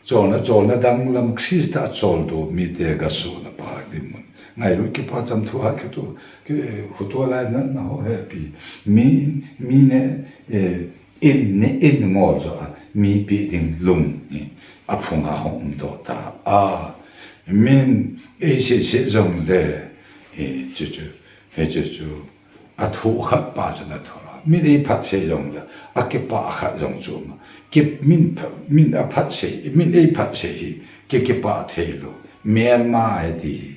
Cholna, cholna danglam Krista choldo mite ka suna pa dimun. Ngailut kipa cham thu hat kitu, ki, khutu lai na, na ho he pi. Mi, mi ne, eh, in ne, in ngol jo a, mi pi ding lung ni. aphung a hung umdoh ta a. Min eisih sih jongle, hichu chu, hichu chu, athoh khat pa chun athoh a. Min eiphat sih jongle, akipah khat jong chu um a. Ki, min pha-, min aphat sih, min eiphat sih hi, ki, kipah thei lou. Melma hiti hi,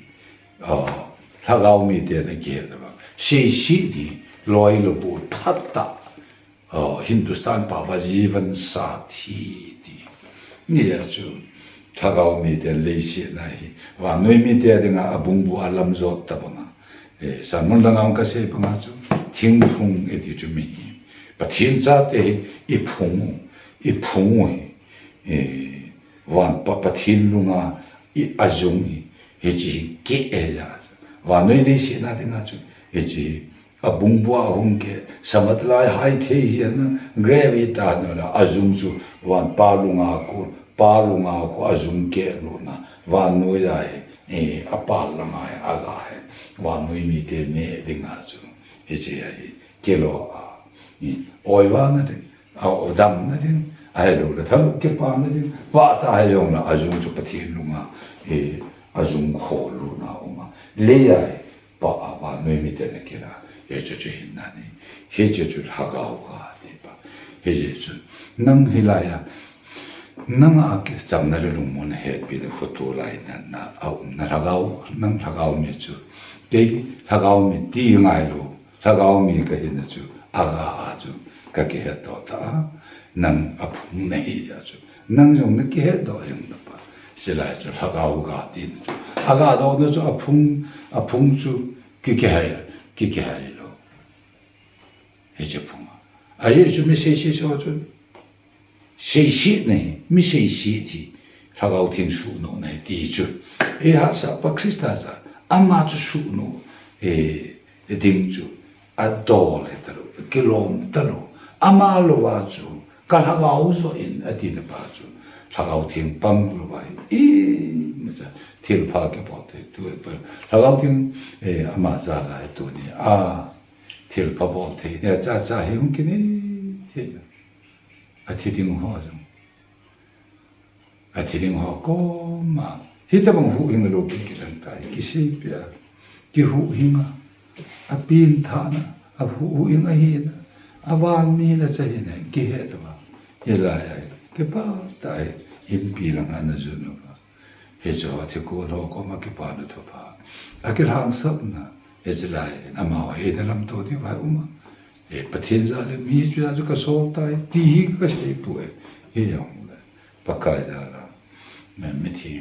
ah, lhagao miten akihet lou va. Seisih hi, loi lou bu phat ta. Oh, Hindustan pao va Jeevan Saathi ti. Nia chu, lhagao miten leiset a hi, vannoi mite dinga abungbua lam jot tabang a. Eh, sermon langa kasei banga chu, thingphung iti chu mi hi. Pathen chate hi, iphung u, iphung u hi. Eh, van pa, Pathen lunga, i ajung hi. Hiche hi keh ahi. Vannoi leiset a dinga chu. Hiche hi abungbua ahung keh. Samat lai haithei hi ana gravity tah ana la. Ajung chu van pa lunga kon, pa lunga kon ajung keh lona. Vannoi a hi, eh, apal langa hi, aga hi. Vannoi mite neh dinga chu. Hiche hi keh lou a. Eh, oiva na ding. A, damna ding, ahilouleh, thalou kipana ding, vahcha hijongle, ajung chu Pathen lunga, eh, ajung kholuna uma. Leiya, pa a vannoi miten akila, hichu chu hinna ahi, hichu chu lhagao ga ti pa. Hichu chu, nang hilaiya, nanga kichamna le lungmonna hetpina khutu lainatna, aumna lhagao, nang lhagao mi chu, kei lhagao mi ti ngailou, Lhagao mi kahina chu, aga a chu, kakihetdoh ta a, nang aphung nahi jeh chu, nang jong nakihetdoh jing na pa. Chulai chu, lhagao ga tina chu, agadohna chu aphung, aphung chu, ki, kihai, ki, kihai lou. Hiche phung a. Ahi chu mi seisih so chu. Seisih nahi, mi seisih ti, Lhagao Theng suhnoh nahi ti chu. Eihahsah pa Christa jal, ama chu suhnoh, eh, ding chu, adol hitalou, kilom talou, ama louva chu, ka lhagao joh in, atina pa chu, Lhagao Theng pang louva hi, imacha, thilpha kibol thei, tu, Lhagao Theng, eh, ama jal a hi tuni, a, thilpha bol thei, nia cha cha hi hung kinei thei. Athi ding ho jong. Athi ding ho koma. Hitabang huhhing lou pi kidang tai. Kiseipeh a. Kihuhhing a. Apenthahna. Ahuhhing ahina. Avan mina chahina. Kihet uva. Hilai a. Kipah tah a. Inpi langa ana jun uva. Hiche ho thikol ho koma kipana thupha. Akilhangsapna. Hiche lai. Amaho eina lamto diu vai uma. E, Pathen jal le mi chu, jal chu kasol tai, ti hi kasei poi. Hijongle, Pakai jal a, mi, mithi,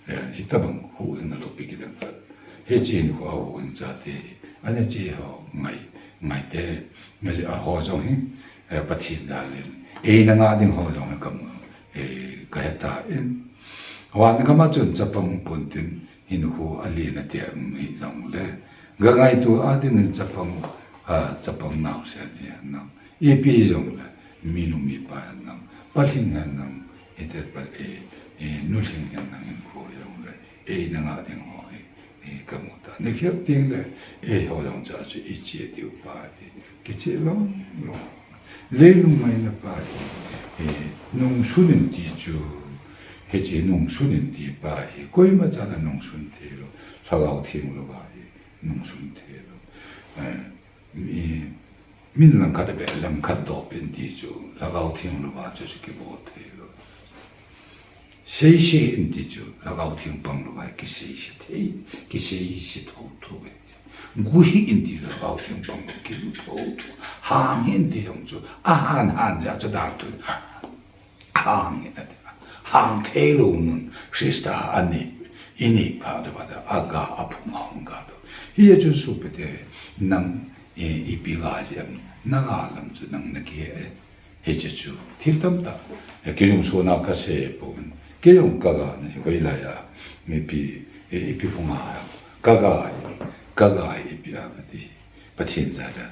e, hitabang huhhing lou pi kidang khat. Hiche hin khu huhhing chate hi. Ana che ho ngai, ngai te, ngai a ho jong hi, e, Pathen jal in. Eina ngah ding ho jong hi kamu, e, kahe tan. Van gam a chun chapang pon tin, hinkho alen ati a um hijongle. Gangaito a dingin chapang, a, chapang naosen hihen lang. Ipi hijongle, minu mipa hen lang. Palhing hen lang. Ite pa, e, e, nulhing hen lang hinkho hijongle. Eina ngah ding ho hi, e, kamu ta. Nikhat teng le, eiho jong cha chu iche diu pa hi. Kiche lom lom. Leilung maina pa hi, eh, nungsun in ti chu, hiche nungsun in ti pa hi, koima chan anungsun thei lou, Lhagao Theng louva hi, nungsun thei lou. Eh, mi, min langkhat abeh, langkhat dop in ti chu, Lhagao Theng louva chu, chu kibol thei lou. Seisih in ti chu, Lhagao Theng pang louva kisei sih thei, kisei sih thotho e. Gu hih in ti Lhagao Theng pang lou kigu thotho. Hang hih in ti jong chu, ahan han jeh chu dan tu. Hang hih in ati. Hang thei lou nun, Christa ani, ini pha de ba da, aga aphung a hung ga do. Hiche chu sopi te, nang, e, ipi ga liam, naga lam chu nang nakihe e. Hiche chu, thil tamtah. Eh, kijumsona kasei pon. Kei jong kaga na hi hoilai a. Mipi, eh, ipi phung a. Kaga hi, kaga hi ipi a kati. Pathen jal a.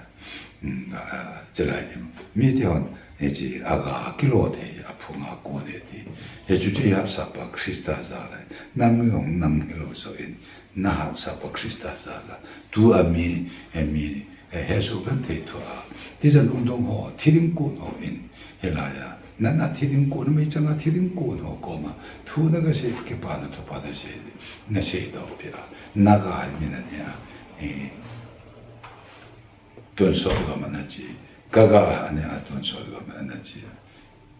Mm, a, a, chulai dim. Mite hon, hiche aga kilo thei, aphung a kon e ti. Hichu chu eihahsah pa Christa jal a. Nang jong nang hilou joh in. Nahahsah pa Christa jal a. Tu a mi, eh, mi, eh, hesoh genthei thua. Tijat lungdong ho, thi ding kon ho in. Hilai a, Nana thi ding kon, meichang a thi ding kon ho koma thu nagasei, kipana thupha nasei, nasei doh pia. Naga hi mi nani a, eh, tonsot gam ana chi, kaga ani a tonsot gam ana chi.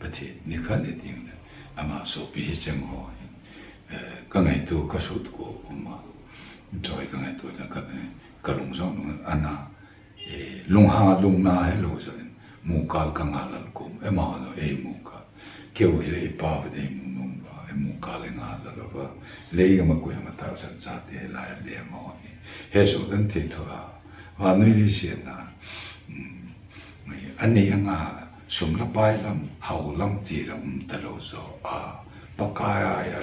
Pathen nikhat ni ding le, ama sopi hicheng ho hi, eh, kangaito, kasut ko uma, choi kangaito na ka, eh, kalung jong ana, eh, lunghang a lungna hilou jeh in, mukal kanga lal kom, ema no ei mukal. Keu hile ipa ve dei mu nom va, ei mukal e nga lal va. Lei gam a koi ama tahsan chate lai leng ho hi. Hesoh dan thei thua, vannoi leiset na, um, anei anga sum le pai lam, hao lam ti lam um talou jo a, Pakai a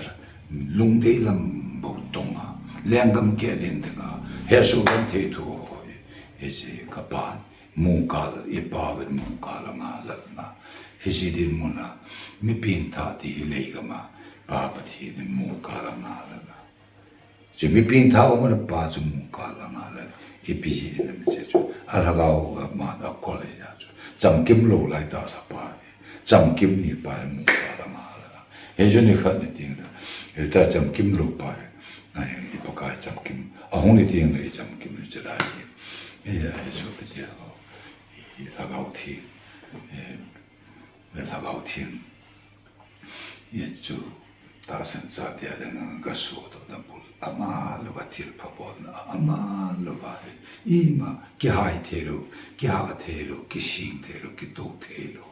lungdei lam bou tong a, lenggam keh len ding a, hesoh dan thei thua ho hi, hiche kapan, mukal, ipa ven mukal anga lalna. Hiche dinmun a, mi pengthah ti hi lei gam a, Pa Pathen in mukal anga lal a. Chu mi pengthah um le pa chu mukal anga lal. Ipi hi ina mi che chu. A lhagao a man a kol hi a chu. Chamkim lou lai tahsa pa hi. Chamkim ni pa hi mukal anga lal a. Hichu nikhat ni ding le. Hita chamkim lou pa hi. Ai, i Pakai chamkim. Ahung ni ding le i chamkim ni che lai hi. Ei, ei, sopi te ho. I Lhagao Theng. Eh, Lhagao Theng. Hichu tahsan chate a dinga gasodoh na bul. Ama louva thilpha bolna, ama louva hi. Ima kihai thei lou, kiha thei lou, kising thei lou, kitoh thei lou,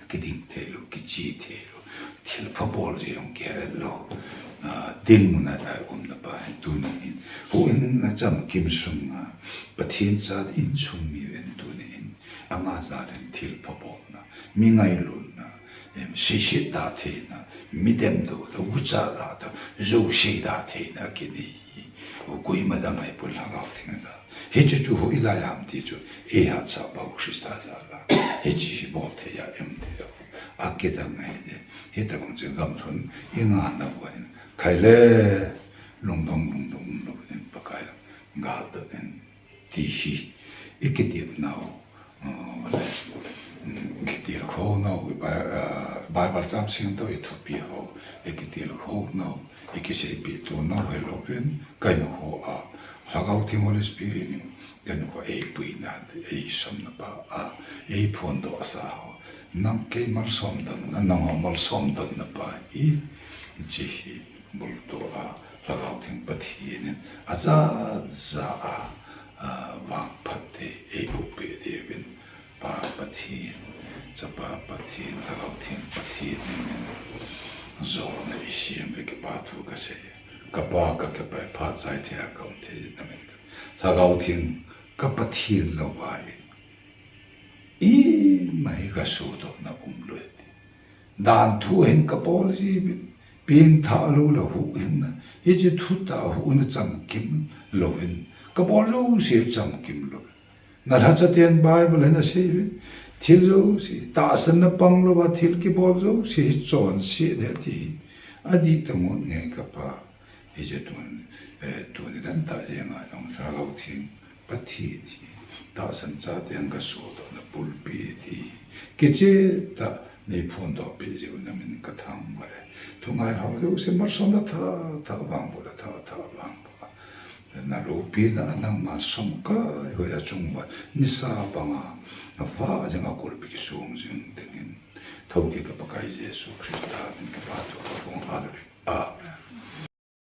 kiding thei lou, kiche thei lou. Thilpha bol jong kei lou. Ah, dinmun a tai umna pa hi tunin. Huhhingna chamkim sunga, Pathen cha insung mi ven tunin. Ama jal in thilpha bolna, mi ngailutna, em, seiset da theina, mi demdoh da, gucha da, da, jouse da theina kinei hi. U koima dang ahipon Lhagao Theng jal. Hichu chu hoilai ham ti chu, eihatsah pau Christa jal a. Hiche hi bol thei a, em thei a. Akidang ahi ne. Hitobang chu gamlhun, i ngah nauva hin. Khai le, lungdong, lungdong, lungdong in Pakai lam. Gal da in. Ti hi, i kitepnau, uh, le, um, i kitilkhou nau, Bi-, uh, Bible chang singtah i thupi ho, i kitilkhou nau, i kiseipeh to nau hilouvin, ka hinkho a, Lhagao Theng Holy Spirit in, ka hinkho a eipuina, eisomna pa a, eiphondoh sa ho, nang kei malsom donna, nangho malsom donna pa hi, hiche hi, bulto a, Lhagao Theng Pathen in, ajat jat a, a, vangphat thei, eiuppeh diuvin, Pa Pathen, Chapa Pathen, Lhagao Theng Pathen min in, jona isem uve kipa thu kasei. Kapa kakipah e phat chai thei a kaum thei jeh in amen. Lhagao Theng ka Pathen louva hi, ima hi gasodohna umlou e ti. Danthu hin kabol jiuvin, pengthah lou le huhhingna, hiche thutah huhhingna chamkim louvin, kabol jouse chamkim louvin. Nalhachaten Bible hin aseiuvin, thil jouse, tahsanna pang louva, thil kibol jouse hi chonset ahi ti hi. Adih tah ngot nge kapa. Hiche tun, eh, tuni dantah jenga jong Lhagao Theng Pathen hi tahsan chate a gasodohna pulpit hi kichehtah neiphondohpeh jeh u na min kathangvah e. Thungai ho jouse malsom le tha, tha vangboh le tha, tha vangboh. Naloupina nangma somkai hoi a chung uva nisa banga navah jing a kulpi kisong jing dingin. Thokit ka Pakai Jesu Christa min kipa thu kaphong, hallelujah. Amen.